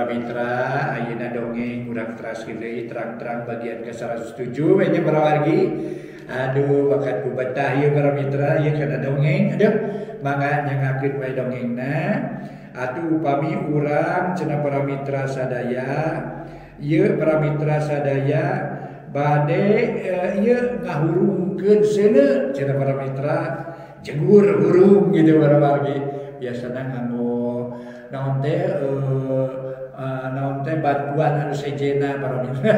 para mitra ayeuna dongeng urang teraskeun deui terang-terang bagian ke 107 we nya para wargi. Aduh bakat ku betah ieu para mitra ieu kana dongeng. Aduh mangga nyangakeun wae dongengna. Atuh upami urang cenah para mitra sadaya, ieu para mitra sadaya bade ieu ngahurungkeun seuneu cenah para mitra, jegur hurung gitu para wargi. Biasana nganggo naon teh naon teh bantuan anu sejena para mitra.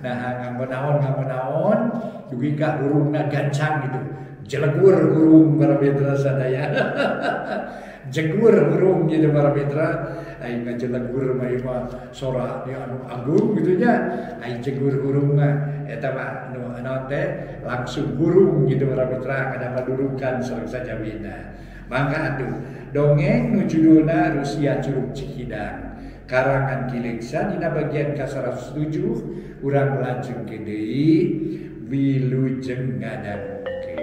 Nah nganggo naon dugi ka hurungna gancang gitu, jelegur hurung para mitra sadaya. Jegur hurung gitu para mitra, aing ngajelegur mah ieu mah sora anu agung gitu nya, aing jegur hurung mah eta mah anu naon teh langsung hurung gitu para mitra kada madurukan sareng sajabina. Mangga atuh dongeng nu judulna Rusia Curug Cikidang karangan Ki Leungsa dina bagian ka 107 urang lajengkeun deui wilujeng ngadangukeun.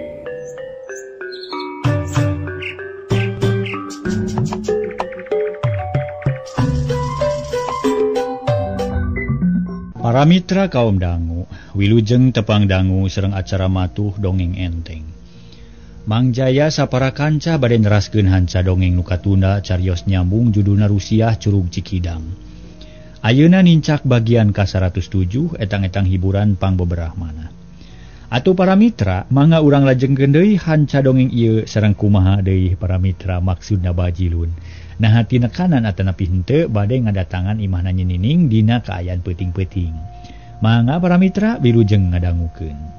Para mitra kaum dangu, wilujeng tepang dangu sareng acara matuh dongeng enteng. Mang Jaya sapara kanca bade neraskeun hanca dongeng nu katunda carios nyambung judulna Rusiah Curug Cikidang. Ayeuna nincak bagian ka 107 etang-etang hiburan pangbeberah mana. Atuh para mitra, mangga urang lajengkeun deui hanca dongeng ieu sareng kumaha deui para mitra maksudna bajilun. Nah tina kanan atanapi henteu bade ngadatangan imahna Nyi Nining dina kaayaan peuting-peuting. Mangga para mitra wilujeng ngadangukeun.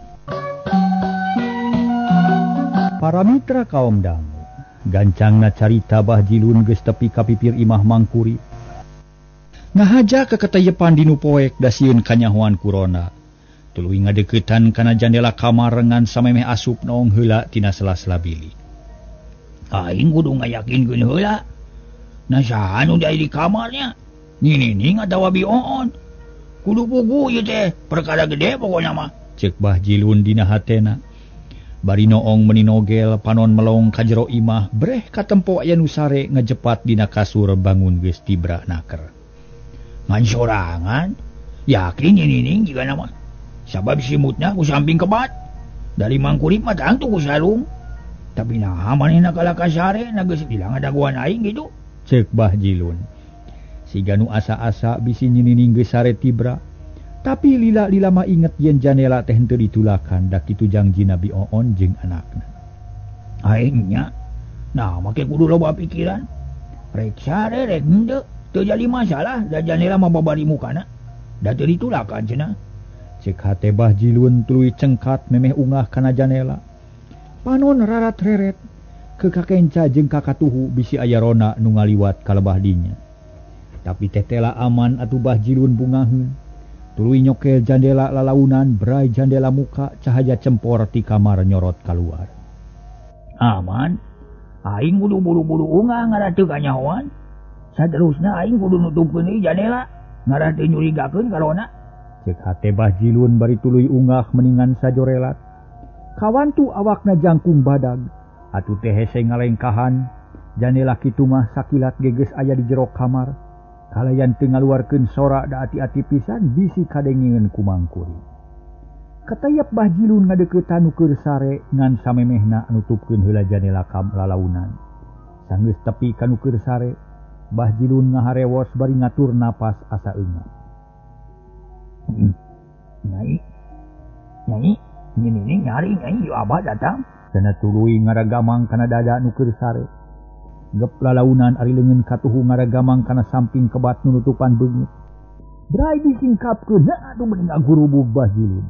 Para mitra kaum dangu, gancangna carita Bah Jilun geus tepi ka pipir imah Mangkuri. Ngahaja keketayepan dinu poek da sieun kanyahoan kurona. Tuluy ngadeuketan kana jandela kamar ngan samemeh asup noong heula tina sela-sela bilik. Aing kudu ngayakinkeun heula. Nah saha nu di kamarnya? Nyi Nining atawa Bi Oon? Kudu pugu ieu teh, perkara gede pokona mah. Ceuk Bah Jilun dina hatena. Bari noong meni nogel panon melong ka jero imah breh katempo aya nu sare ngejepat dina kasur bangun geus tibra naker. Ngan sorangan yakin Nyi Nining jigana mah. Sabab simutna ku samping kebat. Dari Mangkurip mah tangtu ku sarung. Tapi naha manehna kalah ka sare na geus bilang adaguan aing gitu. Ceuk Bah Jilun. Siga nu asa-asa bisi Nyi Nining geus sare tibra. Tapi lila-lila mah inget yen janela teh henteu ditulakan da kitu jangjina Bi Oon jeung anakna. Aing nya, nah make kudu loba pikiran. Rek sare rek henteu, teu jadi masalah da janela mah babari mukana. Da teu ditulakan cenah. Ceuk hate Bah Jilun tuluy cengkat memeh ungah kana janela. Panon rarat reret ke kakenca jeung kakatuhu bisi aya rona nu ngaliwat ka lebah dinya. Tapi tetela aman atuh Bah Jilun bungaheun. Tuluy nyokel jandela lalaunan brai jandela muka cahaya cempor ti kamar nyorot kaluar. Aman, aing kudu buru-buru ungah ngarah teu kanyahoan. Saterusna aing kudu nutupkeun deui jandela ngarah teu nyurigakeun ka rona. Ceuk hate Bah Jilun bari tuluy ungah meningan sajorelat. Kawantu awakna jangkung badag. Atuh teh hese ngalengkahan jandela kitu mah sakilat geges aya di jero kamar. Kalayan teu ngaluarkeun sora da ati-ati pisan bisi kadengeun ku Mangkuri. Katayap Bah Jilun ngadeuketan nu keur sare ngan samemehna nutupkeun heula jandela kam lalaunan. Sanggeus tepi ka nu keur sare, Bah Jilun ngaharewos bari ngatur napas asa eungap. Nyai, nyai, Nyi Nining nyari nyai ieu abah datang. Cenah tuluy ngaragamang kana dada nu keur sare. Gep lalaunan ari leungeun katuhu ngaragamang kana samping kebat nu nutupan beungeut. Brai disingkapkeun na atuh meni ngagurubug Bah Jilun.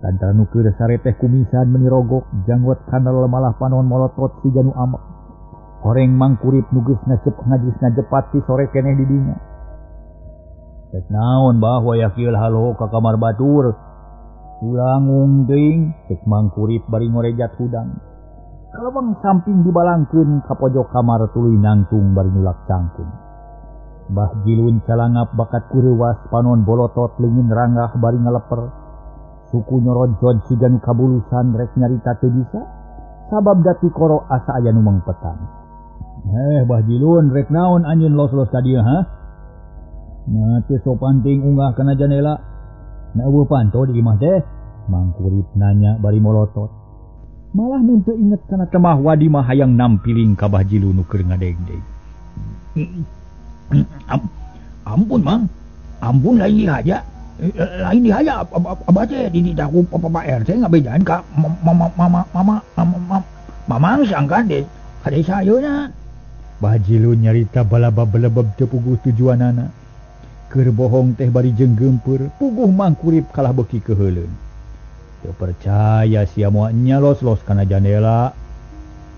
Lantaran nu keur sare teh kumisan meni rogok, janggot kanal malah panon molotot siga nu amek. Horeng Mangkurip nu geus ngajis ngajepat ti sore keneh di dinya. Rek naon bah wayah kieu halo ka kamar batur. Ulangung teuing ceuk Mangkurip bari ngorejat hudang. Kalebang samping dibalangkeun ka pojok kamar tuluy nangtung bari nyulak cangkung. Bah Jilun calangap bakat kureuwas panon bolotot leungeun ranggah bari ngaleper. Suku nyorojod siga nu kabulusan rek nyarita teu bisa sabab dati koro asa aya nu mengpetan. Bah Jilun rek naon anjeun los-los ka dieu ha? Nah teu sopan ting unggah kana jandela. Na eueuh panto di imah teh? Mangkurip nanya bari molotot. Malah mun teu inget kana temah wadi mah hayang nampiling ka Bah Jilun nu keur ngadegdeg. Ampun Mang, ampun lain dihaja. Lain dihaja abah teh di daku Pak RT ngabejaan ka mama mama mama mamang sangkan deh ka desa ayeuna. Bah Jilun nyarita balabab-balabab teu puguh tujuanana. Keur bohong teh bari jeung geumpeur, puguh Mangkurip kalah beuki keuheuleun. Teu percaya sia moal nyalos-los kana jandela.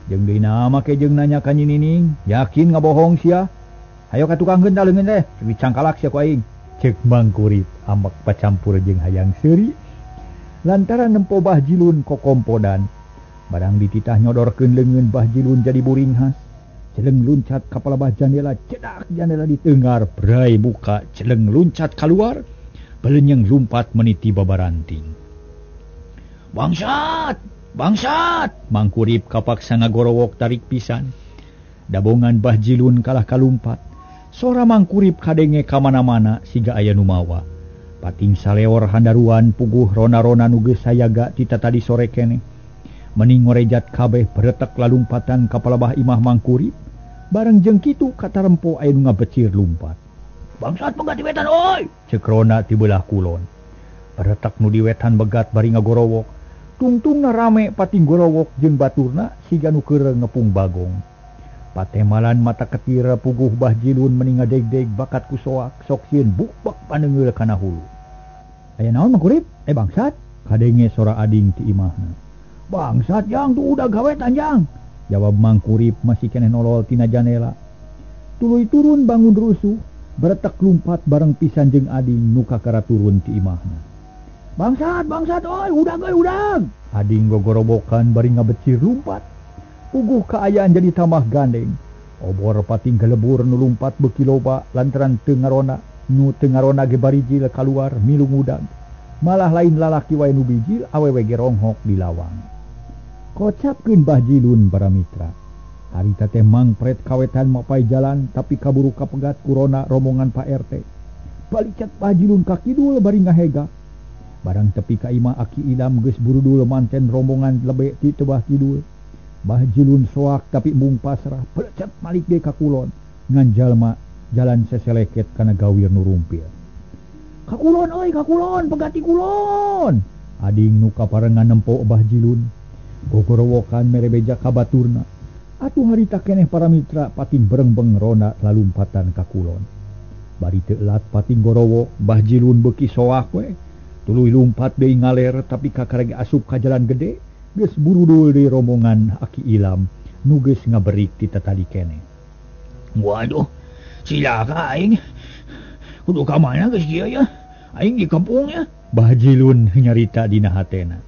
Jeung deui make jeung nanya ka Nyi Nining, yakin ngabohong sia? Hayo ka tukang gendal leungeun teh, dicangkalak sia ku aing. Ceuk Mangkurip ambek pacampur jeung hayang seuri. Lantaran nempo Bah Jilun kokompodan, barang dititah nyodorkeun leungeun Bah Jilun jadi buringhas. Celeng luncat ka palabah jandela, cedak jandela ditengar, brai buka, celeng luncat keluar, belenyeng lumpat meniti babaranting. Bangsat, bangsat, Mangkurip kapaksa ngagorowok tarik pisan. Dabongan Bah Jilun kalah kalumpat. Sora Mangkurip kadenge ka mana-mana siga aya nu mawa. Pating saleor handaruan puguh rona-rona nu geus sayaga ti tadi sore keneh. Mening ngorejat kabeh beretek lalumpatan ka palabah imah Mangkurip. Bareng jeung kitu katarempo aya nu ngabecir lumpat. Bangsat pegat di wetan oi, ceuk rona ti beulah kulon. Beretek nu di wetan begat bari ngagorowok. Tungtungna rame pating gorowok jeung baturna siga nu keur ngepung bagong. Patemalan mata ketira puguh Bah Jilun meni ngadegdeg bakat ku soak sok sieun bukbak paneungeul kana hulu. Aya naon Mangkurip? Bangsat, kadenge sora ading ti imahna. Bangsat jang tuh udah gawetan jang, jawab Mangkurip masih keneh nolol tina jandela. Tuluy turun bangun rusuh, beretek lumpat bareng pisan jeung ading nu kakara turun ti imahna. Bangsat, bangsat oi, udag euy udag. Ading gogorobokan bari ngabecir lumpat. Puguh kaayaan jadi tambah gandeng. Obor pating gelebur nu lumpat beuki loba lantaran teu ngarona, nu teu ngarona ge barijil kaluar milu ngudag. Malah lain lalaki wae nu bijil, awewe ge ronghok di lawang. Kocapkeun Bah Jilun para mitra. Harita teh mangpret kawetan mapai jalan tapi kaburu kapegat kurona rombongan Pak RT. Balicat Bah Jilun ka kidul bari ngahega. Barang tepi ka imah Aki Idam geus burudul manten rombongan lebe ti tebah kidul. Bah Jilun soak tapi mung pasrah, pelecet malik deui ka kulon. Ngan jalma jalan seseleket kana gawir nu rumpil. Ka kulon euy, ka kulon, pegati kulon. Ading nu kaparengan nempo Bah Jilun. Gogorowokan mere beja ka baturna. Atuh harita keneh para mitra pating berengbeng rona lalumpatan ka kulon. Bari teu elat pating gorowok, Bah Jilun beuki soak we. Tuluy lumpat deui ngaler tapi kakareg asup ka jalan gede. Geus burudul deui rombongan Aki Ilam nu geus ngaberik ti tatadi keneh. Waduh, cilaka aing. Kudu ka mana geus kieu ya? Aing di kampung ya. Bah Jilun nyarita dina hatena.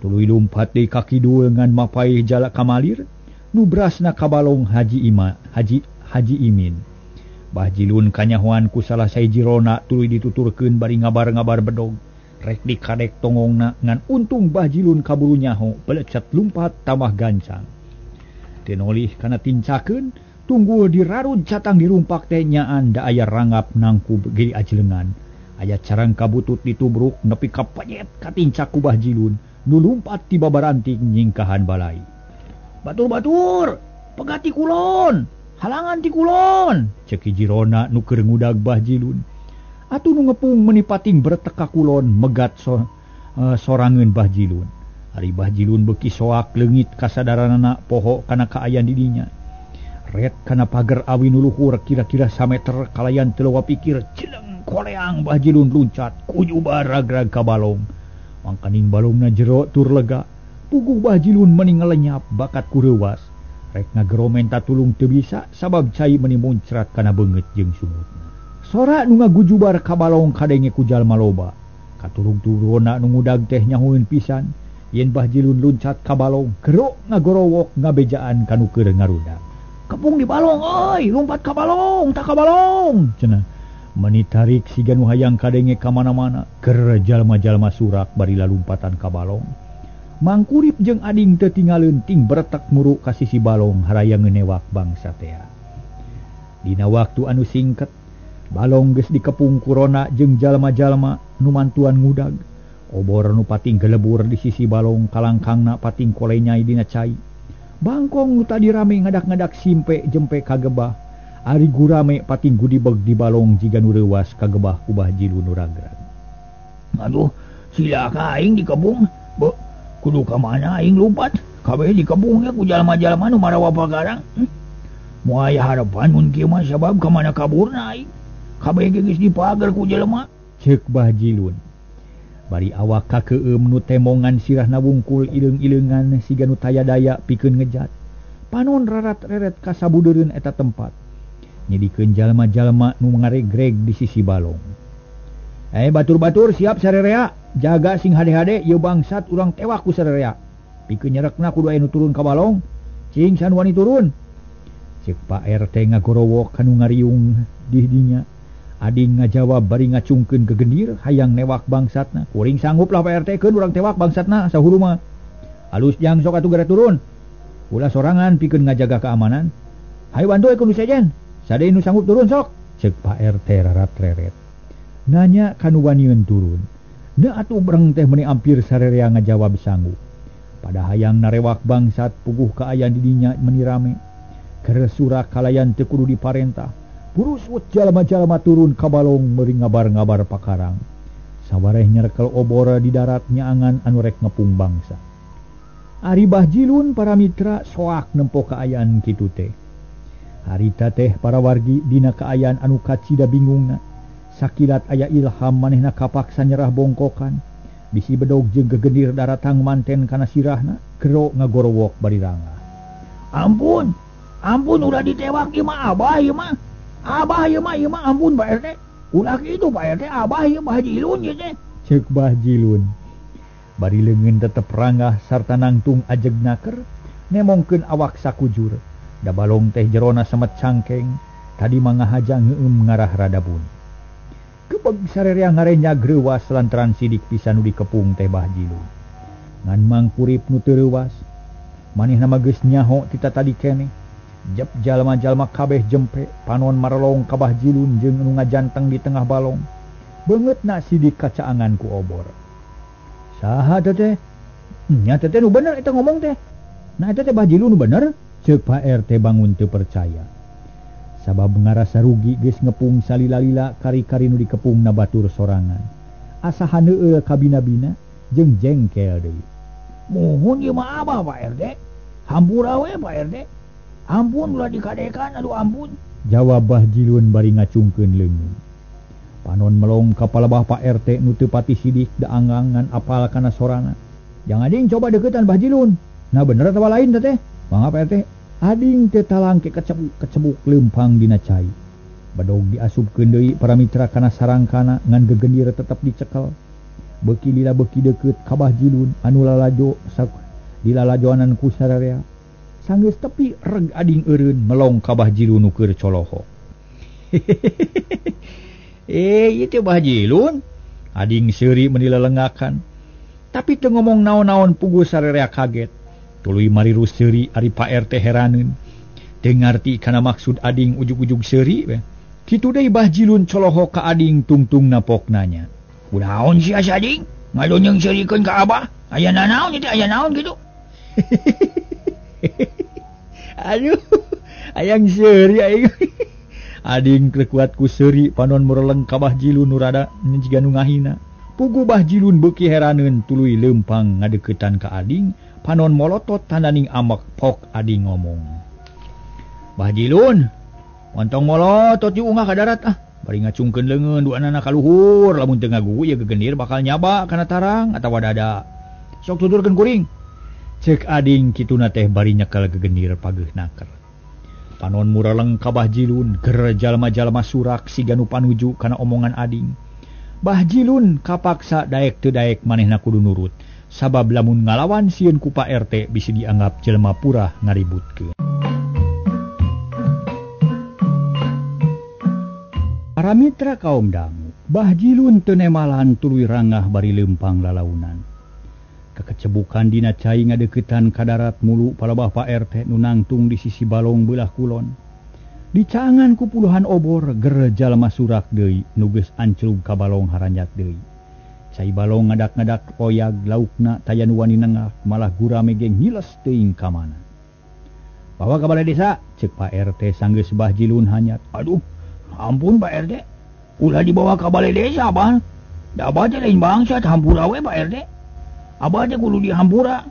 Tuluy lumpat deui ka kidul ngan mapai jala kamalir nu brasna ka balong Haji Ima, Haji Haji Imin. Bah Jilun kanyahoan ku salah sahiji rona tuluy dituturkeun bari ngabar-ngabar bedog. Rek dikadek tongongna ngan untung Bah Jilun kaburu nyaho belecet lumpat tambah gancang. Tenolih kana tincakeun tunggul dirarud catang dirumpak teh nyaan da aya rangap nangkub ge ajelengan. Aya carang kabutut ditubruk nepi ka penyet katincak ku Bah Jilun nu lumpat ti babaranting nyingkahan balai. Batur-batur, pegati kulon, halangan ti kulon, ceuk hiji rona nu keur ngudag Bah Jilun. Atuh nu ngepung meni pating beretek ka kulon megat sorangeun Bah Jilun. Ari Bah Jilun beuki soak leungit kasadaranana poho kana kaayaan di dinya. Ret kana pager awi nu luhur kira-kira sameter kalayan teu loba pikir jeleng koleang Bah Jilun luncat kujubar ragrag ka balong. Mangkaning balongna jero tur lega. Puguh Bah Jilun meni ngalenyap bakat ku reuwas. Rek ngagero menta tulung teu bisa sabab cai meni muncrat kana beungeut jeung sumutna. Sora nu ngagujubar ka balong kadenge ku jalma loba. Katurung-turuna nu ngudag teh nyahueun pisan yen Bah Jilun luncat ka balong gerok ngagorowok ngabejaan ka nu keur ngarudak. Kepung di balong euy, lompat ka balong, tak ka balong cenah. Meni tarik siga nu hayang kadenge ka mana-mana, keur jalma-jalma surak bari lalumpatan ka balong. Mangkurip jeung ading teu tingaleun ting beretek muru ka sisi balong haraya ngenewak bangsa tea. Dina waktu anu singket Balong geus dikepung kurona jeung jalma-jalma nu mantuan ngudag. Obor nu pating gelebur di sisi balong kalangkangna pating kolenyai dina cai. Bangkong nu tadi rame ngadak-ngadak simpe jempe kagebah. Ari gurame pating gudibeg di balong jiga nu reuwas kagebah ku Bah Jilun nu ragrag. Aduh, silaka aing dikebung. Be, kudu ka mana aing lumpat? Kabeh dikebung ya ku jalma-jalma nu marawa pagarang. Moal aya harapan mun kieu mah sabab ka mana kaburna aing. Kabeh geus dipagar ku jelema. Ceuk Bah Jilun. Bari awak kakeum nu temongan sirahna wungkul ileung-ileungan siga nu taya daya pikeun ngejat. Panon rarat-reret kasabudeureun eta tempat. Nyedikeun jalma-jalma nu ngaregreg di sisi balong. Batur-batur siap sarerea, jaga sing hade-hade ieu bangsat urang tewak ku sarerea. Pikeun nyerekna kudu aya nu turun ka balong. Cing san wani turun. Ceuk Pak RT ngagorowok kanu ngariung di dinya. Ading ngajawab bari ngacungkeun gegendir hayang newak bangsatna. Kuring sanggup lah Pak RT keun urang tewak bangsatna sahuru mah. Alus jang sok atuh gara turun. Ulah sorangan pikeun ngajaga keamanan. Hayu bantu kudu sejen. Sade nu sanggup turun sok. Ceuk Pak RT rarat-reret. Nanya kanu waniun turun. Neu atuh breng teh meuni ampir sarerea ngajawab sanggup. Pada hayang narewak bangsat puguh kaayaan di dinya meuni rame. Keur surak kalayan teu kudu diparentah. Purusut jalma-jalma turun ka balong meuri ngabar-ngabar pakarang. Sawareh nyerekel obor di darat nyaangan anu rek ngepung bangsa. Ari Bah Jilun para mitra soak nempo kaayaan kitu teh. Harita teh para wargi dina kaayaan anu kacida bingungna. Sakilat aya ilham manehna kapaksa nyerah bongkokan. Bisi bedog jeung gegendir daratang manten kana sirahna, gero ngagorowok bari rangah. Ampun, ampun ulah ditewak ieu mah abah ieu mah. Abah ieu mah ampun Pak RT. Ulah kitu Pak RT, abah ieu Bah Jilun ieu teh. Ceuk Bah Jilun. Bari leungeun tetep rangah sarta nangtung ajeg naker, nemongkeun awak sakujur. Da balong teh jerona semet cangkeng, tadi mah ngahaja ngeueum ngarah rada buni. Kebeg sarerea ngarenyag reuwas lantaran sidik pisan nu dikepung teh Bah Jilun. Ngan mangkurip nu teu reuwas, manehna mah geus nyaho ti tadi keneh. Jep jalma-jalma kabeh jempe, panon marelong ka Bah Jilun jeung nu ngajanteng di tengah balong. Beungeutna sidik kacaangan ku obor. Saha teh teh? Nya teh teh nu bener eta ngomong teh. Nah eta teh Bah Jilun nu bener? Ceuk Pak RT bangun teu percaya. Sabab ngarasa rugi geus ngepung salila-lila kari-kari nu dikepung na batur sorangan. Asa haneueul kabina-bina jeung jengkel deui. Muhun ieu mah abah Pak RT. Hampura we Pak RT. Ampun ulah dikadekan, aduh ampun. Jawab Bah Jilun bari ngacungkeun leungeun. Panon melong ka palebah Pak RT nu teu pati sidik daangang ngan apal kana sorana. Jang ading coba deukeutan Bah Jilun. Nah bener atawa lain teh? Mangga Pak RT. Ading teh talangke kecebuk-kecebuk leumpang dina cai. Badog diasupkeun deui para mitra kana sarangkana ngan gegendir tetep dicekel. Beuki lila beuki deukeut ka Bah Jilun anu lalajo dilalajoanan ku sararea. Sanggeus tepi reg ading eureun melong ka Bah Jilun nu keur colohok. Ieu teh Bah Jilun. Ading seuri meuni lelengakan. Tapi teu ngomong naon-naon puguh sararea kaget. Tuluy marirus seuri ari Pak RT heraneun. Teu ngarti kana maksud ading ujug-ujug seuri we. Kitu deui Bah Jilun colohok ka ading tungtung napok nanya. Kunaon sia ading? Ngalonyeng seurikeun ka abah? Aya nanaon ieu teh aya naon kitu? Aduh, ayang seuri aing. Ading krekuat ku seuri panon mureleng ka Bah Jilun nu rada jiga nu ngahina. Puguh Bah Jilun beuki heraneun tuluy leumpang ngadeuketan ka ading, panon molotot tandaning amek pok ading ngomong. Bah Jilun, montong molotot diungah ka darat ah. Bari ngacungkeun leungeun duanana ka luhur, lamun teu ngagugu ieu gegendir bakal nyaba kana tarang atawa dada. Sok tuturkeun kuring. Cek ading kituna teh bari nyekel gegendir pageuh naker. Panon mureleng ka Bah Jilun, ger jalma-jalma surak siga nu panuju kana omongan ading. Bah Jilun kapaksa daek teu daek manehna kudu nurut. Sabab lamun ngalawan sieun ku Pak RT bisi dianggap jelema purah ngaributkeun. Para mitra kaum dangu, Bah Jilun teu nemalan tuluy rangah bari leumpang lalaunan. Kakecebukan dina cai ngadeuketan ka darat mulu palebah Pak RT nu nangtung di sisi balong beulah kulon. Dicangan ku puluhan obor ger jalma surak deui nu geus anclug ka balong haranjat deui. Cai balong ngadak-ngadak oyag laukna taya nu wani nengah malah gurame ge ngiles teuing ka mana. Bawa ka balai desa, cek Pak RT sanggeus Bah Jilun hanyat. Aduh, ampun Pak RT. Ulah dibawa ka balai desa, Abah. Da abah teh lain bangsat hampura we Pak RT. Abah teh kudu dihampura.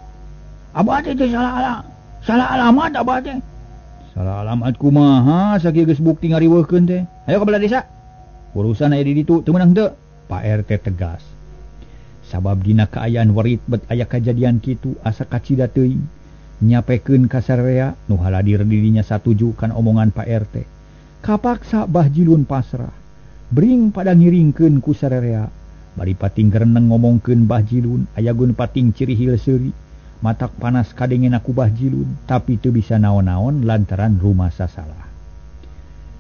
Abah teh salah alamat abah teh. Salah alamat kumaha sakieu geus bukti ngariweuhkeun teh. Ayo ka balai desa. Urusan aya di ditu teu meunang teu. Pak RT tegas. Sabab dina kaayaan werit bet aya kajadian kitu asa kacida teuing. Nyapekeun ka sararea nu haladir dirinya satuju kana omongan Pak RT. Kapaksa Bah Jilun pasrah. Bring pada ngiringkeun ku sararea. Bari pating gereneng ngomongkeun Bah Jilun aya gun pating cirihil seuri. Matak panas kadengena ku Bah Jilun tapi teu bisa naon-naon lantaran rumasa salah.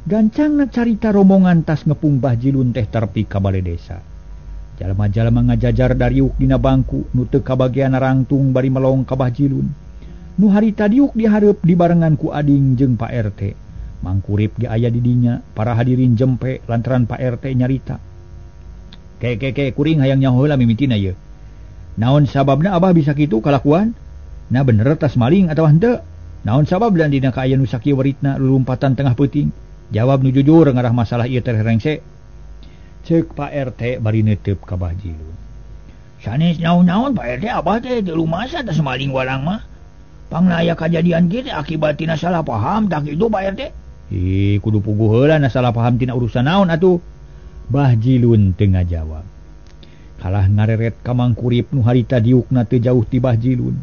Gancangna carita rombongan tas ngepung Bah Jilun teh terpi ka bale desa. Jalma-jalma ngajajar dariuk dina bangku nu teu kabagean rangtung bari melong ka Bah Jilun. Nu harita diuk dihareup dibarengan ku ading jeung Pak RT. Mangkurip ge aya di dinya, para hadirin jempe lantaran Pak RT nyarita. Ke ke ke kuring hayang nyaho heula mimitina ieu. Naon sababna abah bisa kitu kalakuan? Nah bener tas maling atawa henteu? Naon sabab dan dina kaayaan nu sakieu weritna lulumpatan tengah peuting? Jawab nu jujur ngarah masalah ieu teh rengse. Ceuk Pak RT bari neuteup ka Bah Jilun. Sanes naon-naon Pak RT abah teh teu lumasa tas maling warang mah. Pangna aya kajadian kieu akibat tina salah paham tah kitu Pak RT. Ih kudu puguh heula na salah paham tina urusan naon atuh? Bah Jilun teu ngajawab. Kalah ngareret ka Mangkurip nu harita diukna teu jauh ti Bah Jilun.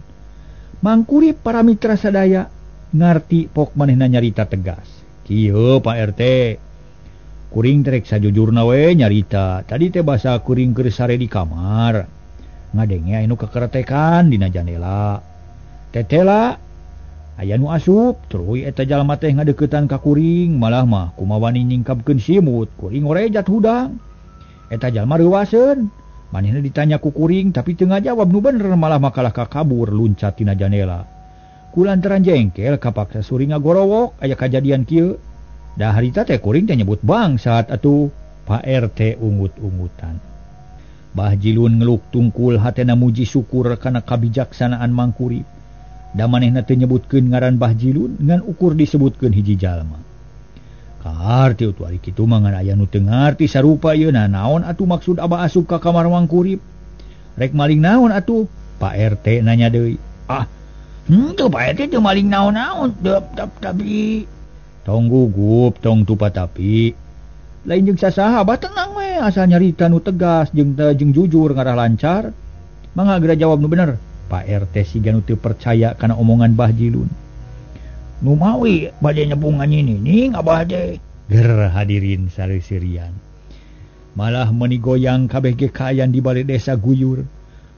Mangkurip para mitra sadaya ngarti pok manehna nyarita tegas. Kieu Pak RT. Kuring terek sajujurna we nyarita. Tadi teh basa kuring keur sare di kamar. Ngadenge anu kekeretekan dina jandela. Tetela aya nu asup tuluy eta jalma teh ngadeuketan ka kuring malah mah kumawani nyingkapkeun simut kuring orejat hudang. Eta jalma reuwaseun. Manehna ditanya ku kuring tapi teu ngajawab nu bener malah makalah ka kabur luncat tina jandela. Kulantaran jengkel kapaksa suring ngagorowok aya kajadian kieu. Da harita teh kuring teh nyebut bangsat atuh. Pak RT ungut-ungutan. Bah Jilun ngeluk tungkul hatena muji syukur kana kabijaksanaan Mangkurip. Da manehna teu nyebutkeun ngaran Bah Jilun ngan ukur disebutkeun hiji jalma. Kaharti utuh ari kitu mah ngan aya nu teu ngarti sarupa ieu nah naon atuh maksud abah asup ka kamar Mangkurip? Rek maling naon atuh? Pak RT nanya deui. Ah, henteu Pak RT teu maling naon-naon, tapi tong gugup, tong tupa tapi. Lain jeung sasaha abah tenang we asal nyarita nu tegas jeung jeung jujur ngarah lancar. Mangga geura jawab nu bener. Pak RT siga nu teu percaya kana omongan Bah Jilun. Nu mawi bade nyepungan ini abah teh. Ger hadirin sareusirian. Malah meuni goyang kabeh ge kaayaan di bale desa guyur.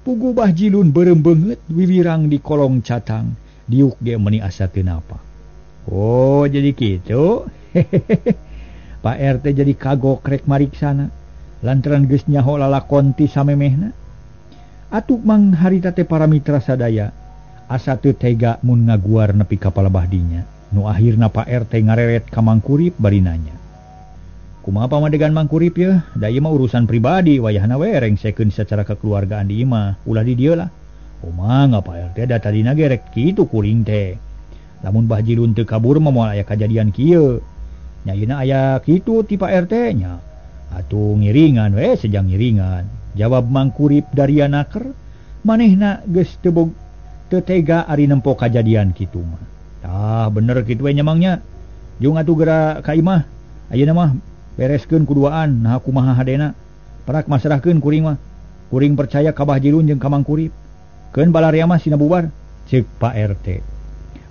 Pugu Bah Jilun beureum beungeut wiwirang di kolong catang. Diuk ge meuni asa teu napa. Oh jadi kitu. Pak RT jadi kagok rek mariksana. Lantaran geus nyaho lalakon ti samemehna. Atuh mang harita teh para mitra sadaya asa teu tega mun ngaguar nepi ka palebah dinya. Nu akhirna Pak RT ngareret ka Mangkurip bari nanya. Kumaha pamadegan Mangkurip yeuh? Da ieu mah urusan pribadi wayahna we rengsekeun secara kekeluargaan di imah. Ulah di dieu lah. Kumaha Pak RT da tadina ge rek kitu kuring teh. Lamun Bah Jilun teu kabur mah moal aya kajadian kieu. Nya yeuna aya kitu ti Pak RT nya. Atuh ngiringan we sejang ngiringan. Jawab Mangkurip daria naker manehna geus teu teu tega ari nempo kajadian kitu mah. Tah bener kitu we nyamangnya. Jung atuh geura ka imah. Ayeuna mah bereskeun kuduaan nah kumaha hadena. Perak masrahkeun kuring mah. Kuring percaya ka Bah Jilun jeung ka Mangkurip. Keun balaria mah sina bubar. Ceuk Pak RT.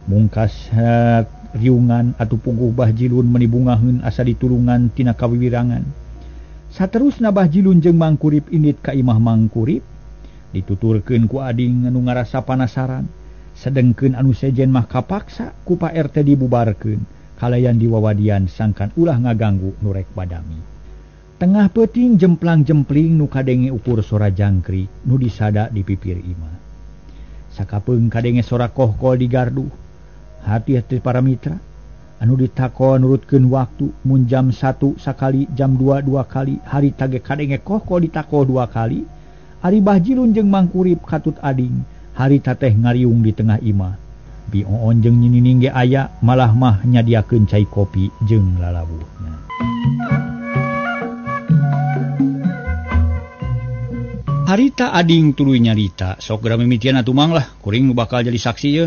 Mungkas riungan atuh puguh Bah Jilun meuni bungaheun asa ditulungan tina kawiwirangan. Saterusna Bah Jilun jeung Mangkurip indit ka imah Mangkurip. Dituturkeun ku ading anu ngarasa panasaran. Sedengkeun anu sejen mah kapaksa ku Pak RT dibubarkeun kalayan diwawadian sangkan ulah ngaganggu nu rek badami. Tengah peuting jemplang-jempling nu kadenge ukur sora jangkrik nu disada di pipir imah. Sakapeung kadenge sora kohkol di gardu. Hati-hati para mitra. Anu ditako nurutkeun waktu mun jam 1 sakali, jam 2 dua kali, hari tage kadenge koh ditako dua kali. Ari Bah Jilun jeung Mang Kurip katut ading, harita teh ngariung di tengah imah. Bi Oon jeung Nyi Nining ge aya, malah mah nyadiakeun cai kopi jeung lalawuhna. Harita ading tuluy nyarita, sok geura mimitian atuh Mang lah, kuring nu bakal jadi saksi ye.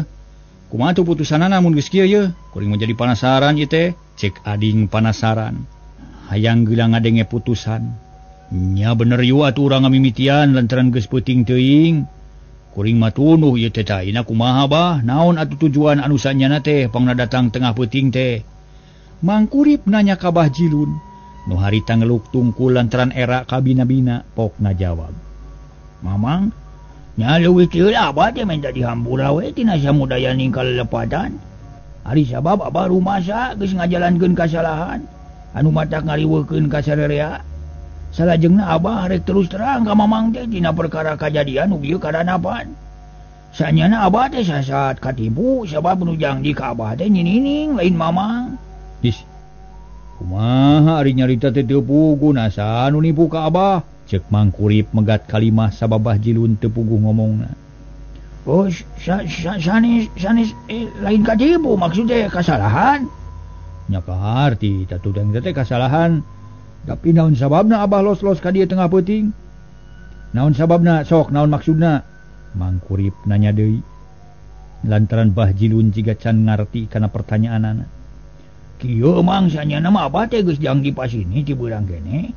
Kumaha tuh putusanana mun geus kieu ye? Kuring mah jadi panasaran ieu teh. Cek ading panasaran. Hayang geula ngadenge putusan. Nya bener yu atuh urang ngamimitian lantaran geus peuting teuing. Kuring mah tunduh ieu teh tah, ina kumaha bah? Naon atuh tujuan anu sanyana teh pangna datang tengah peuting teh? Mang Kurip nanya ka Bah Jilun. Nu harita ngeluk tungkul lantaran era kabina-bina, pokna jawab. Mamang, nya leuwih teu abah teh minta dihampura we tina samudaya ningkal lepatan. Ari sabab abah rumasa geus ngajalankeun kasalahan anu matak ngariweukeun ka sarerea. Salajengna abah rek terus terang ka mamang teh dina perkara kajadian nu bieu kadanapan. Sanyana abah teh sasat katipu sabab nu jangji ka abah teh Nyi Nining lain mamang. Is, kumaha ari nyarita teh teu puguh nasa nu nipu ka abah? Cek Mang Kurip megat kalimah sabab Bah Jilun teu puguh ngomongna. Oh, sanes sanes lain katipu maksudnya kasalahan. Nya kaharti tatu teh kasalahan. Tapi naon sababna abah los-los ka dieu tengah peuting? Naon sababna sok naon maksudna? Mang Kurip nanya deui. Lantaran Bah Jilun jiga can ngarti kana pertanyaanana. Kieu Mang sanyana mah abah teh geus jangji pasini ti beurang keneh.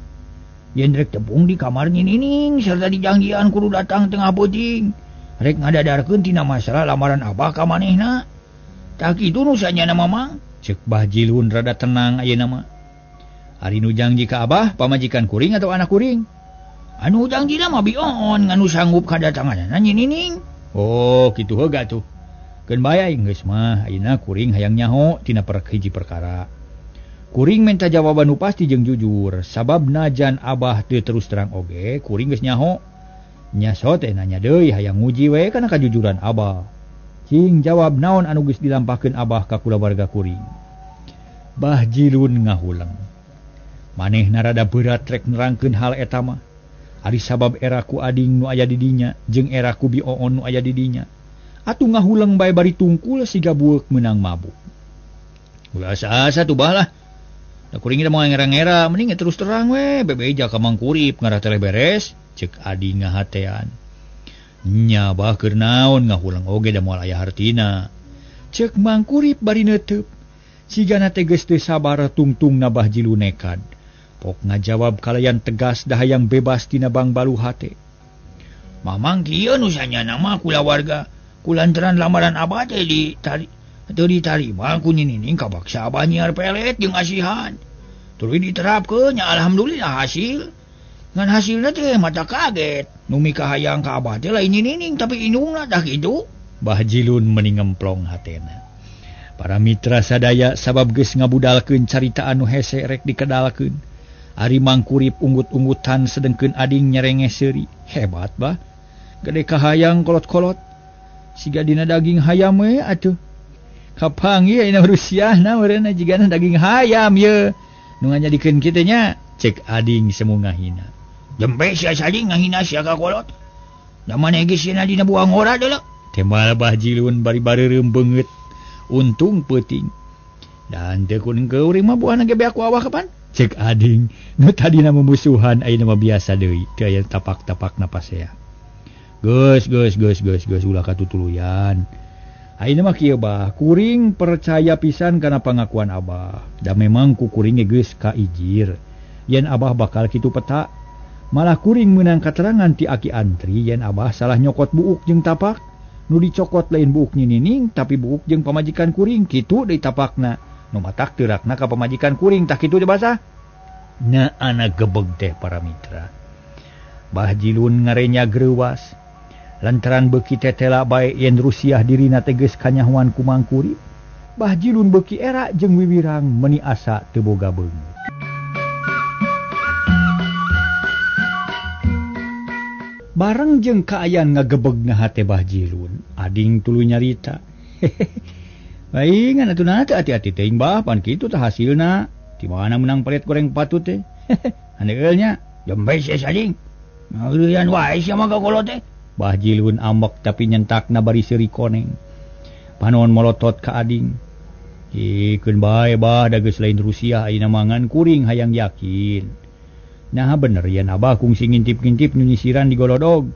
Yen rek tepung di kamar Nyi Nining serta dijangjian kudu datang tengah peuting. Rek ngadadarkeun tina masalah lamaran abah ka manehna. Tah kitu nu sanyana mah Mang. Ceuk Bah Jilun rada tenang ayeuna mah. Ari nu jangji ka abah pamajikan kuring atau anak kuring? Anu jangjina mah Bi Oon nganu sanggup kadatanganana Nyi Nining. Oh, kitu heula tuh. Keun bae aing geus mah ayeuna kuring hayang nyaho tina hiji perkara. Kuring minta jawaban nu pasti jeung jujur, sabab najan abah teu terus terang oge, kuring geus nyaho. Nya so teh nanya deui hayang nguji we kana kajujuran abah. Cing jawab naon anu geus dilampahkeun abah ka kulawarga kuring. Bah Jilun ngahuleng. Manehna rada berat rek nerangkeun hal eta mah. Ari sabab era ku ading nu aya di dinya jeung era ku Bi Oon nu aya di dinya. Atuh ngahuleng bae bari tungkul siga bueuk meunang mabuk. Ulah asa-asa tuh bah lah. Da kuring teh moal ngera-ngera, mending terus terang we bebeja ka Mang Kurip ngarah teh beres, ceuk ading ngahatean. Nya bah keur naon ngahuleng oge da moal aya hartina. Ceuk Mang Kurip bari neuteub. Sigana teh geus teu sabar tungtungna Bah Jilun nekad. Pok ngajawab kalayan tegas dah hayang bebas tina bangbalu hate. Mamang kieu nu sanyana mah kulawarga kulantaran lamaran abah teh teu ditarima ku Nyi Nining kabaksa abah nyiar pelet jeung asihan. Tuluy diterapkeun nya alhamdulillah hasil. Ngan hasilna teh mata kaget. Nu mikahayang ka abah teh lain Nyi Nining tapi indungna tah kitu. Bah Jilun meni ngemplong hatena. Para mitra sadaya sabab geus ngabudalkeun carita anu hese rek dikedalkeun. Ari Mang Kurip unggut-unggutan sedengkeun ading nyerenge seuri. Hebat bah. Gede kahayang kolot-kolot. Siga dina daging hayam we atuh. Kapanggih ayeuna Rusiahna meureunna jigana daging hayam ye. Nu ngajadikeun kitu nya cek ading semu ngahina. Jempe sia saling ngahina sia ka kolot. Da maneh geus sieuna dina buang ora deuleu. Tembal Bah Jilun bari bareureum beungeut. Untung peuting. Dan teu kuning keuring mah buahna ge beak ku awah kapan? Cek ading nu tadina memusuhan ayeuna mah biasa deui teu aya tapak-tapakna pasea. Geus geus geus geus geus ulah katutuluyan. Ayeuna mah kieu bah, kuring percaya pisan kana pangakuan abah. Da memang ku kuring ge geus kaijir yen abah bakal kitu peta. Malah kuring meunang katerangan ti Aki Antri yen abah salah nyokot buuk jeung tapak. Nu dicokot lain buuk Nyi Nining tapi buuk jeung pamajikan kuring kitu deui tapakna. Nu matak teurakna ka pamajikan kuring tah kitu teh basah. Na anak gebeg teh para mitra. Bah Jilun ngarenya greuwas. Lantaran beuki tetela bae yen Rusiah dirina teh geus kanyahoan ku Mang Kurip. Bah Jilun beuki era jeung wiwirang meuni asa teu boga beungeut. Bareng jeung kaayaan ngagebegna hate Bah Jilun, ading tuluy nyarita. Laingan atuh na teu hati-hati teuing bah pan kitu tah hasilna. Di mana menang pelet goreng patut teh. Haneul nya jembe sia sading. Ngageureuyan wae sia mah ka kolot teh. Bah Jilun ambek tapi nyentakna bari seuri koneng. Panon molotot ka ading. Ikeun bae bah da geus lain Rusia ayeuna mangan kuring hayang yakin. Nah bener yen abah kungsi ngintip-ngintip nu nyisiran di golodog.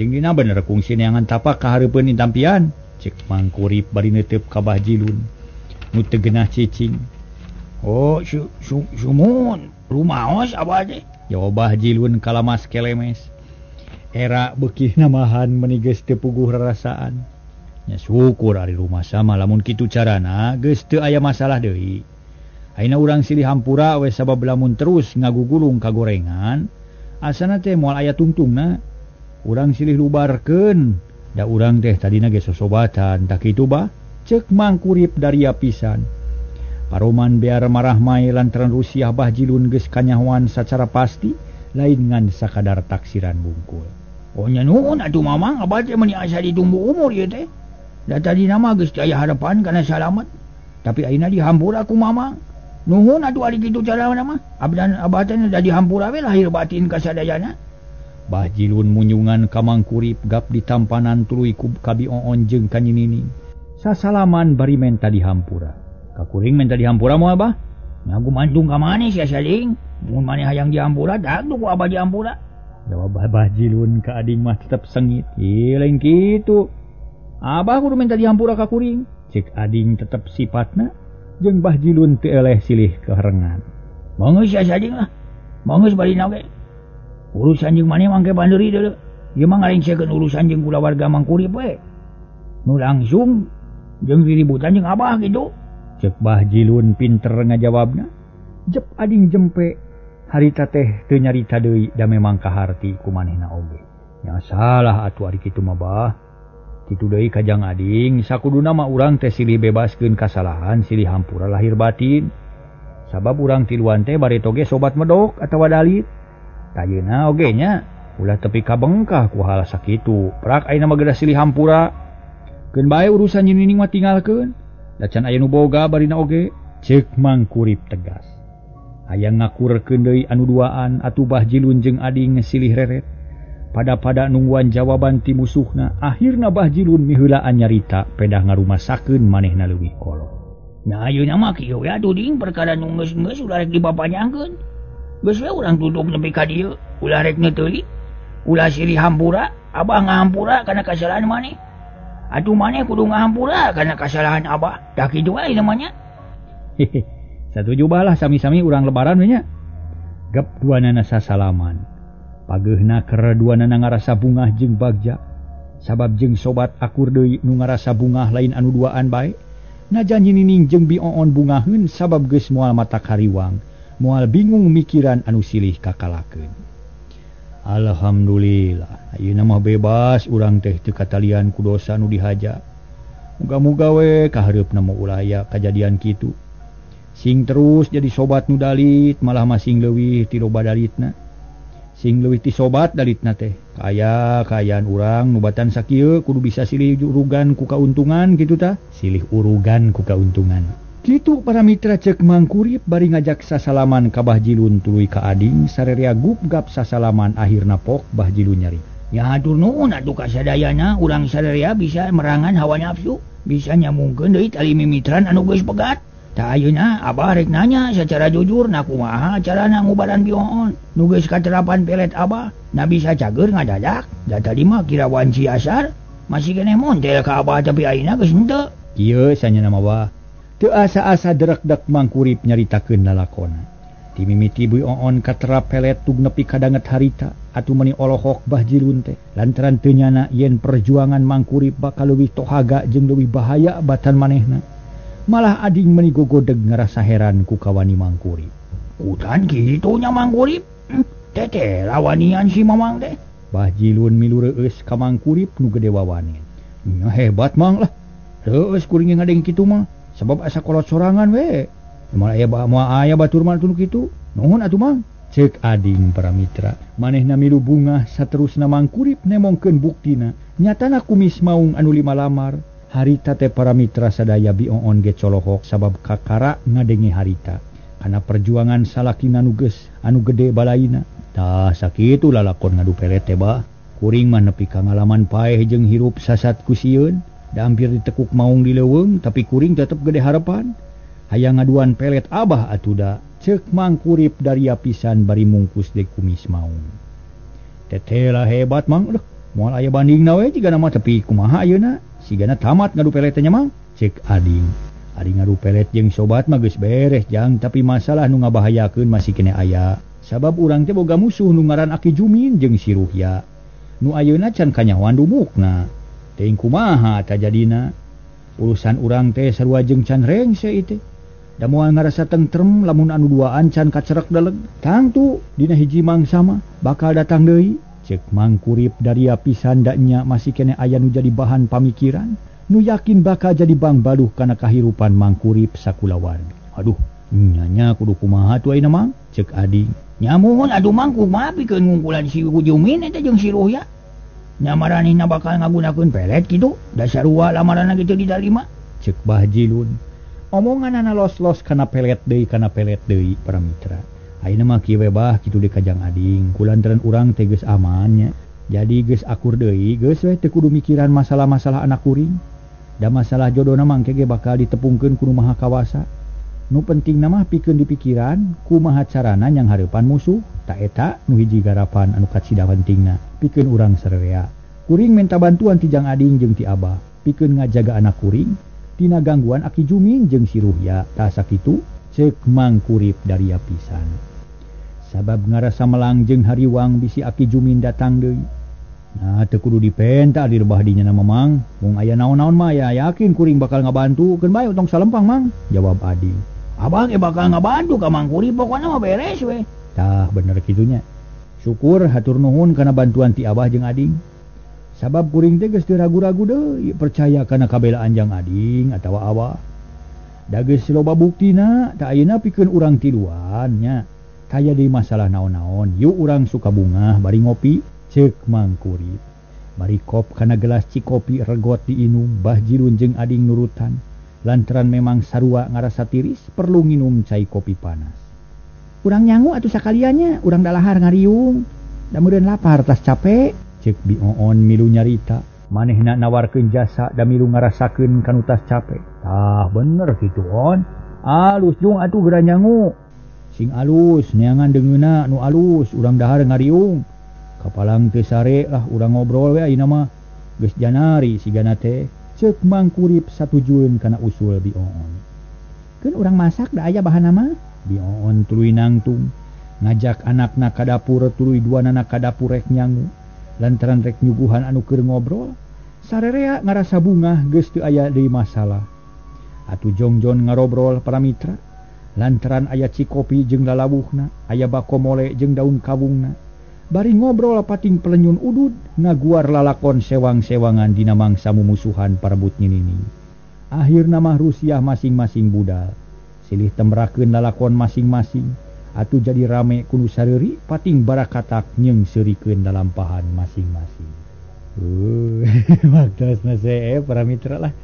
Jeung dina bener kungsi neangan tapak ka hareupeun intampian. Cek Mangkurip bari neuteup ka Bah Jilun. Nu teu geunah cicing. Oh sumun rumaos abah teh. Jawab Bah Jilun kalamas kelemes. Era beuki namahan meuni geus teu puguh rarasaan. Nya syukur ari rumah sama lamun kitu carana geus teu aya masalah deui. Ayeuna urang silih hampura we sabab lamun terus ngagugulung ka gorengan asana teh moal aya tungtungna. Urang silih lubarkeun da urang teh tadina ge sosobatan tah kitu bah. Ceuk Mangkurip daria pisan. Paroman biar marah mae lantaran Rusiah Bah Jilun geus kanyahoan sacara pasti lain ngan sakadar taksiran bungkul. Oh nya nuhun atuh mamang abah teh meuni asa ditumbu umur ieu teh. Da tadina mah geus teu aya harapan kana salamet. Tapi ayeuna dihampura ku mamang. Nuhun atuh ari kitu carana mah. Abdan abah teh da dihampura we lahir batin ka sadayana. Bah Jilun munyungan ka Mangkurip gap ditampanan tuluy ku ka Bi Oon jeung ka Nyi Nining. Sasalaman bari menta dihampura. Ka kuring menta dihampura moal bah? Nya gumantung ka maneh sia saling. Mun maneh hayang dihampura dag ku abah dihampura. Jawab Bah Jilun ka ading mah tetep sengit. Ih lain kitu. Abah kudu minta dihampura ka kuring. Cek ading tetep sifatna jeung Bah Jilun teu eleh silih keherengan. Manggeus sia sading lah. Manggeus bari oge. Urusan jeung maneh mangke bandeuri deuleu. Ieu mah ngarengsekeun urusan jeung kulawarga Mangkurip we. Nu langsung jeung diributan jeung abah kitu. Cek Bah Jilun pinter ngajawabna. Jep ading jempe harita teh teu nyarita deui da memang kaharti ku manehna oge. Nya salah atuh ari kitu mah bah. Kitu deui kajang ading sakuduna mah urang teh silih bebaskeun kasalahan silih hampura lahir batin. Sabab urang tiluan teh bareto ge sobat medok atawa dalit. Tayeuna oge nya ulah tepi ka bengkah ku hal sakitu. Prak ayeuna mah geus silih hampura. Keun bae urusan Nyi Nining mah tinggalkeun. Da can aya nu boga barina oge. Ceuk Mangkurip tegas. Hayang ngakurkeun deui anu duaan atuh Bah Jilun jeung ading silih reret. Pada-pada nungguan jawaban ti musuhna, akhirna Bah Jilun miheulaan nyarita pedah ngarumasakeun manehna leuwih kolot. Nah ayeuna mah kieu we atuh ding perkara nu geus-geus ulah rek dipapanjangkeun. Geus we urang tutup nepi ka dieu, ulah rek neuteuli, ulah silih hampura, abah ngahampura kana kasalahan maneh. Atuh maneh kudu ngahampura kana kasalahan abah. Tah kitu we namanya. Hehe. Satuju bah lah sami-sami urang lebaran we nya. Gep duanana sasalaman. Pageuhna keur duanana ngarasa bungah jeung bagja. Sabab jeung sobat akur deui nu ngarasa bungah lain anu duaan bae. Najan Nyi Nining jeung Bi Oon bungaheun sabab geus moal mata kariwang, moal bingung mikiran anu silih kakalakeun. Alhamdulillah, ayeuna mah bebas urang teh teu katalian ku dosa nu dihaja. Muga-muga we kahareupna mah ulah aya kajadian kitu. Sing terus jadi sobat nu dalit malah masing leuwih ti loba dalitna. Sing leuwih ti sobat dalitna teh. Kaya kaayaan urang nu batan sakieu kudu bisa silih urugan ku kauntungan kitu tah. Silih urugan ku kauntungan. Kitu para mitra cek Mangkurip bari ngajak sasalaman ka Bah Jilun tuluy ka ading sarerea gupgap sasalaman akhirna pok Bah Jilun nyari. Ya hatur nuhun atuh ka sadayana urang sarerea bisa merangan hawa nafsu, bisa nyambungkeun deui tali mimitran anu geus pegat. Tah ayeuna abah rek nanya secara jujur na kumaha carana ngubaran Bi Oon nu geus katerapan pelet abah na bisa cager ngadadak da tadi mah kira wanci asar masih keneh montel ka abah tapi ayeuna geus henteu. Kieu sanyana mah bah teu asa-asa derekdek Mangkurip nyaritakeun lalakona. Ti mimiti Bi Oon katerap pelet tug nepi kadanget harita atuh meuni olohok Bah Jilun teh lantaran teu nyana yen perjuangan Mangkurip bakal leuwih tohaga jeung leuwih bahaya batan manehna. Malah ading meuni gogodeg ngarasa heran ku kawani Mangkurip. Kutan kitu nya Mangkurip? Teteh lawanian si Mamang teh. Bah Jilun milu reueus ka Mangkurip nu gede wawanin. Nya hebat mang lah. Reueus kuring ngadeng kitu mah sabab asa kolot sorangan we. Moal aya moal aya batur mah tunu kitu. Nuhun atuh mang. Ceuk ading para mitra. Manehna milu bungah saterusna Mangkurip nemongkeun buktina. Nyatana kumis maung anu lima lamar. Harita teh para mitra sadaya bioon ge colohok sabab kakara ngadenge harita kana perjuangan salakina nu geus anu gede balaina. Tah sakitu lalakon ngadu pelet teh bah. Kuring mah nepi ka ngalaman paeh jeung hirup sasat ku sieun, da hampir ditekuk maung di leuweung tapi kuring tetep gede harapan. Hayang ngaduan pelet abah atuda ceuk Mangkurip daria pisan bari mungkus deui kumis maung. Teteh lah hebat mang, aduh moal aya bandingna we jigana mah tapi kumaha ayeuna? Sigana tamat ngadu pelet teh nya mang? Ceuk ading. Ari ngadu pelet jeung sobat mah geus beres jang, tapi masalah nu ngabahayakeun masih keneh aya. Sabab urang teh boga musuh nu ngaran Aki Jumin jeung si Ruhya. Nu ayeuna can kanyahoan dumukna. Teuing kumaha tajadina? Urusan urang teh sarua jeung can rengse ieu teh. Da moal ngarasa tentrem lamun anu duaan can kacerek deleg. Tangtu dina hiji mangsa mah bakal datang deui. Ceuk Mangkurip daria pisan da nya masih keneh aya nu jadi bahan pamikiran, nu yakin bakal jadi bangbaluh kana kahirupan Mangkurip sakulawargi. Aduh, nya kudu kumaha tuh ayeuna mang? Ceuk ading. Nya muhun atuh mang kumaha pikeun ngungkulan si Jumin eta jeung si Ruhya. Nya maranehna bakal ngagunakeun pelet kitu, da sarua lamaranna ge teu ditarima. Ceuk Bah Jilun. Omonganana los-los kana pelet deui para mitra. Ayeuna mah kieu we bah kitu deui ka jang ading, kulantaran urang teh geus aman nya. Jadi geus akur deui, geus we teu kudu mikiran masalah-masalah anak kuring. Da masalah jodona mah engke ge bakal ditepungkeun ku nu Maha Kawasa. Nu pentingna mah pikeun dipikiran kumaha carana nyang hareupan musuh, ta eta nu hiji garapan anu kacida pentingna pikeun urang sararea. Kuring minta bantuan ti jang ading jeung ti abah pikeun ngajaga anak kuring tina gangguan Aki Jumin jeung si Ruhya. Tah sakitu ceuk Mangkurip daria pisan. Sabab ngarasa melang jeung hariwang bisi Aki Jumin datang deui. Nah teu kudu dipenta di rebah dinya nama mang. Mung aya naon-naon mah ya yakin kuring bakal ngabantu, keun bae utong salempang mang, jawab ading. Abah ge bakal ngabantu ka Mangkurip pokona mah beres we. Tah bener kitunya. Syukur hatur nuhun kana bantuan ti abah jeung ading. Sabab kuring teh geus teu ragu-ragu deui percaya kana kabelaan jang ading atawa abah. Da geus loba buktina, tah ayeuna pikeun urang tiluan nya. Kaya di masalah naon-naon, yuk urang suka bungah bari ngopi, ceuk Mangkurip. Bari kop kana gelas cikopi regot diinum, Bah Jilun jeung ading nurutan. Lantaran memang sarua ngarasa tiris, perlu nginum cai kopi panas. Urang nyangu atuh sakaliannya, urang dalahar ngariung. Da meureun lapar tas capek, ceuk Bioon milu nyarita. Manehna nawarkeun jasa da milu ngarasakeun kanu tas capek. Tah bener kitu on. Alus jung atuh geura nyangu. Sing alus neangan deungeuna nu alus urang dahar ngariung. Kapalang teu sare lah urang ngobrol we ayeuna mah. Geus janari sigana teh. Ceuk Mangkurip satujueun kana usul Bioon. Keun urang masak da aya bahanna mah. Bioon tuluy nangtung ngajak anakna ka dapur tuluy duanana ka dapur rek nyangu. Lantaran rek nyuguhan anu keur ngobrol, sarerea ngarasa bungah geus teu aya deui masalah. Atuh jongjon ngarobrol para mitra. Lantaran aya cikopi jeung lalawuhna, aya bako mole jeung daun kawungna. Bari ngobrol pating pelenyun udud, ngaguar lalakon sewang-sewangan dina mangsa mumusuhan parebut nyinini. Akhirna mah rusiah masing-masing budal. Silih temrakeun lalakon masing-masing, atuh jadi rame kunu sareuri pating barakatak nyeung seurikeun lalampahan masing-masing. Waktosna para mitra lah.